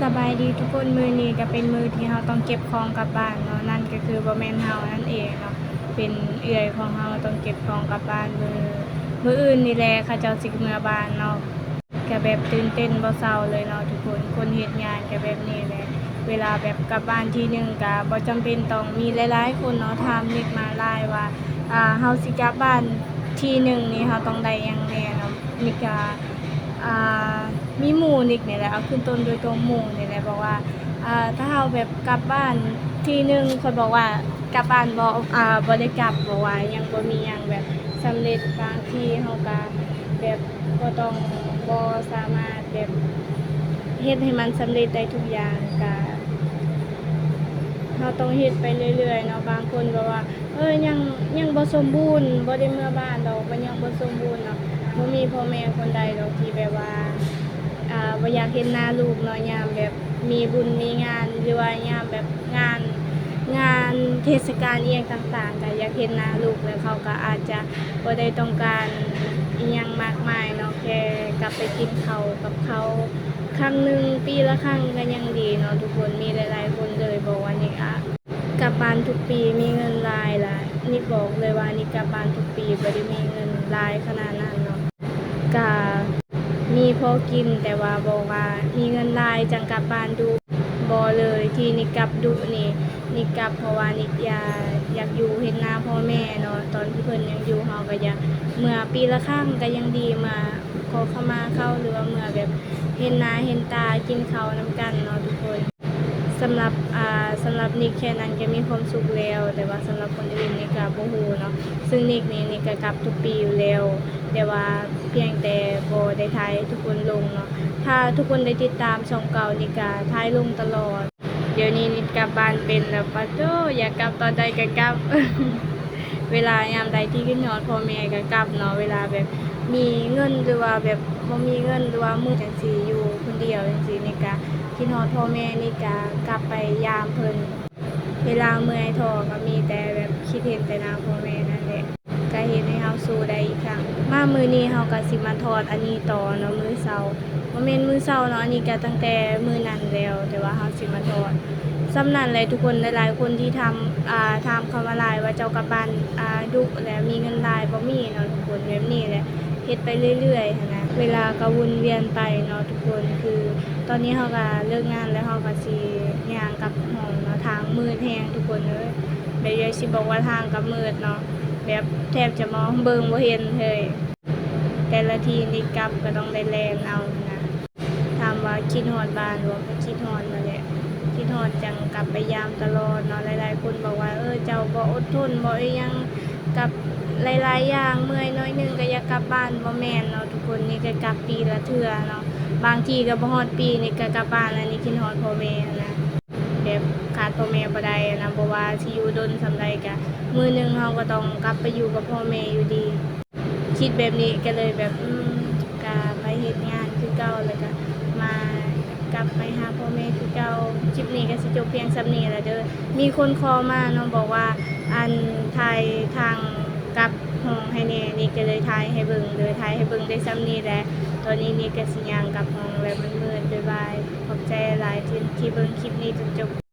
ສະບາຍດີທຸກຄົນ, ມື້ນີ້ກໍເປັນມື້ທີ່ເຮົາຕ້ອງເກັບຂອງກັບບ້ານເນາະ, ນັ້ນກໍຄືບໍ່ແມ່ນເຮົານັ້ນເອງເນາະ, ເປັນເອື້ອຍຂອງເຮົາຕ້ອງເກັບຂອງກັບບ້ານ. ມື້ ມື້ອື່ນນີ້ແຫຼະເຂົາເຈົ້າຊິເມືອບ້ານເນາະ, ກໍແບບຕື່ນເຕັ້ນບໍ່ເຊົາເລີຍເນາະທຸກຄົນ. ຄົນເຮັດງານກໍແບບນີ້ແຫຼະ, ເວລາແບບກັບບ້ານທີໜຶ່ງກໍບໍ່ຈຳເປັນຕ້ອງມີຫຼາຍໆຄົນເນາະ, ຖາມນິກມາຫຼາຍວ່າ ອ່າ ເຮົາຊິກັບບ້ານທີໜຶ່ງນີ້ເຮົາຕ້ອງໄດ້ຫຍັງແດ່ເນາະ. ນິກກໍ ອ່າ ມີໝູ່ນິກນີ້ແຫຼະ, ເອົາຂຶ້ນຕົ້ນດ້ວຍຕົວໝູ່ນີ້ແຫຼະ, ບອກວ່າ ອ່າ ຖ້າເຮົາແບບກັບບ້ານທີໜຶ່ງ ຂ້ອຍບອກວ່າກັບບ້ານບໍ່ ອ່າ ບໍ່ໄດ້ກັບ, ເພາະວ່າຍັງບໍ່ມີຫຍັງແບບສຳເລັດ. ບາງທີເຮົາກໍແບບບໍ່ຕ້ອງ ບໍ່ສາມາດແບບເຮັດໃຫ້ມັນສຳເລັດໄດ້ທຸກຢ່າງ, ກໍເຮົາຕ້ອງເຮັດໄປເລື້ອຍໆເນາະ. ບາງຄົນແບບວ່າ ເອີ ຍັງ ຍັງບໍ່ສົມບູນ, ບໍ່ໄດ້ເມືອບ້ານດອກ, ມັນຍັງບໍ່ສົມບູນເນາະ. ບໍ່ມີພໍ່ແມ່ຄົນໃດດອກທີ່ແບບວ່າ ອ່າ ບໍ່ຢາກເຫັນໜ້າລູກເນາະ, ຍາມແບບມີບຸນມີງານ ຫຼືວ່າຍາມແບບງານ ງານເທດສະການອີ່ຫຍັງຕ່າງໆ ກໍຢາກເຫັນໜ້າລູກ, ແລ້ວເຂົາກໍອາດຈະບໍ່ໄດ້ຕ້ອງການອີ່ຫຍັງມາກມາຍເນາະ, ແຄ່ກັບໄປກິນເຂົ້າກັບເຂົາຄັ້ງໜຶ່ງ, ປີລະຄັ້ງກໍຍັງດີເນາະທຸກຄົນ. ມີຫຼາຍໆຄົນເລີຍບອກວ່າ ນິກ ອາ ກັບບ້ານທຸກປີມີເງິນຫຼາຍລະ, ນິກບອກເລີຍວ່ານິກກັບບ້ານທຸກປີບໍ່ໄດ້ມີເງິນຫຼາຍຂະໜາດນັ້ນເນາະ, ກະມີພໍກິນ, ແຕ່ວ່າບອກວ່າມີເງິນຫຼາຍຈັ່ງກັບບ້ານດຸ, ບໍ່ເລີຍ. ທີ່ນິກກັບດຸນີ້ ນິກກັບເພາະວ່ານິກຢາກ ຢາກຢູ່ເຫັນໜ້າພໍ່ແມ່ເນາະ, ຕອນທີ່ເພິ່ນຍັງຢູ່ ເຮົາກໍຢາກເມືອປີລະຄັ້ງກໍຍັງດີ, ເມືອຂໍຂະມາເຂົາ ຫຼືວ່າເມືອແບບເຫັນໜ້າເຫັນຕາ ກິນເຂົ້ານຳກັນເນາະທຸກຄົນ. ສຳລັບ ອ່າ ສຳລັບນິກແຄ່ນັ້ນກໍມີຄວາມສຸກແລ້ວ, ແຕ່ວ່າສຳລັບຄົນອື່ນນີ້ກໍບໍ່ຮູ້ເນາະ. ເຊິ່ງນິກນີ້ ນິກກໍກັບທຸກປີຢູ່ແລ້ວ, ແຕ່ວ່າພຽງແຕ່ບໍ່ໄດ້ຖ່າຍໃຫ້ທຸກຄົນລົງເນາະ. ຖ້າທຸກຄົນໄດ້ຕິດຕາມຊ່ອງເກົ່າ, ນິກກໍຖ່າຍລົງຕະຫຼອດ. ດຽວນີ້ນິກກັບບ້ານເປັນແລ້ວ, ປາໂທ້ ຢາກກັບຕອນໃດກໍກັບ. ເວລາຍາມໃດທີ່ຄິດຮອດພໍ່ແມ່ກໍກັບເນາະ, ເວລາແບບມີເງິນ ຫຼືວ່າແບບບໍ່ມີເງິນ ຫຼືວ່າມື້ຈັ່ງຊີ້ ຢູ່ຄົນດຽວຈັ່ງຊີ້, ນິກກະຄິດຮອດພໍ່ແມ່, ນິກກະກັບໄປຢາມເພິ່ນ. ເວລາເມື່ອຍທໍ້ກໍມີແຕ່ແບບຄິດເຫັນແຕ່ໜ້າພໍ່ແມ່ນັ້ນແຫຼະ, ກໍເຮັດໃຫ້ເຮົາສູ້ໄດ້ອີກຄັ້ງ. ມາມື້ນີ້ເຮົາກໍຊິມາທອດອັນນີ້ຕໍ່ເນາະ, ມື້ເຊົ້າ ບໍ່ແມ່ນມື້ເຊົ້າເນາະ, ອັນນີ້ກໍຕັ້ງແຕ່ມື້ນັ້ນແລ້ວ, ແຕ່ວ່າເຮົາຊິມາທອດສ່ຳນັ້ນແຫຼະທຸກຄົນ. ຫຼາຍໆຄົນທີ່ຖາມ ອ່າ ຖາມເຂົ້າມາຫຼາຍວ່າ ເຈົ້າກັບບ້ານ ອ່າ ດຸ ແລະ ມີເງິນຫຼາຍບໍ່? ມີເນາະທຸກຄົນ, ແບບນີ້ແຫຼະ, ເຮັດໄປເລື້ອຍໆຫັ້ນນະ. ເວລາກໍວົນວຽນໄປເນາະທຸກຄົນ. ຄືຕອນນີ້ເຮົາກໍເລີກງານແລ້ວ, ເຮົາກໍຊິຍ່າງກັບຫ້ອງເນາະ, ທາງມືດແຮງທຸກຄົນເອີຍ. ແບບຢາກຊິບອກວ່າທາງກໍມືດເນາະ, ແບບແທບຈະມອງເບິ່ງບໍ່ເຫັນເລີຍ. ແຕ່ລະທີນີ້ກັບກໍຕ້ອງໄດ້ແລ່ນເອົານະ. ຖາມວ່າຄິດຮອດບ້ານບໍ່? ກໍຄິດຮອດນັ້ນແຫຼະ, ຄິດຮອດຈັ່ງກັບໄປຢາມຕະຫຼອດເນາະ. ຫຼາຍໆຄົນບອກວ່າ ເອີ ເຈົ້າບໍ່ອົດທົນບໍ່ ອີ່ຫຍັງ ກັບຫຼາຍໆຢ່າງ, ເມື່ອຍໜ້ອຍໜຶ່ງກໍຢາກກັບບ້ານ. ບໍ່ແມ່ນເນາະທຸກຄົນ, ນີ້ກໍກັບປີລະເທື່ອເນາະ, ບາງທີກໍບໍ່ຮອດປີນີ້ກໍກັບບ້ານແລ້ວ. ນີ້ຄິດຮອດພໍ່ແມ່ຫັ້ນນະ, ແບບຂາດພໍ່ແມ່ບໍ່ໄດ້ນະ, ບໍ່ວ່າຊິຢູ່ດົນສ່ຳໃດ ກະມື້ໜຶ່ງເຮົາກໍຕ້ອງກັບໄປຢູ່ກັບພໍ່ແມ່ຢູ່ດີ. ຄິດແບບນີ້ກໍເລີຍແບບ ອືມ ກະໄປເຮັດງານຄືເກົ່າ ແລ້ວກະມາ ກັບໄປຫາພໍ່ແມ່ຄືເກົ່າ. ຄລິບນີ້ກໍຊິຈົບພຽງສ່ຳນີ້ລະເດີ. ມີຄົນຂໍມາເນາະ ບອກວ່າ ອັນ ຖ່າຍທາງກັບຫ້ອງໃຫ້ແດ່, ນີ້ກໍເລີຍຖ່າຍໃຫ້ເບິ່ງເດີ, ຖ່າຍໃຫ້ເບິ່ງໄດ້ສ່ຳນີ້ແຫຼະ. ຕອນນີ້ນີ້ກໍຊິຍ່າງກັບຫ້ອງແລ້ວ, ມັນມືດ. ບາຍບາຍ, ຂອບໃຈຫຼາຍທີ່ ທີ່ເບິ່ງຄລິບນີ້ຈົນຈົບ.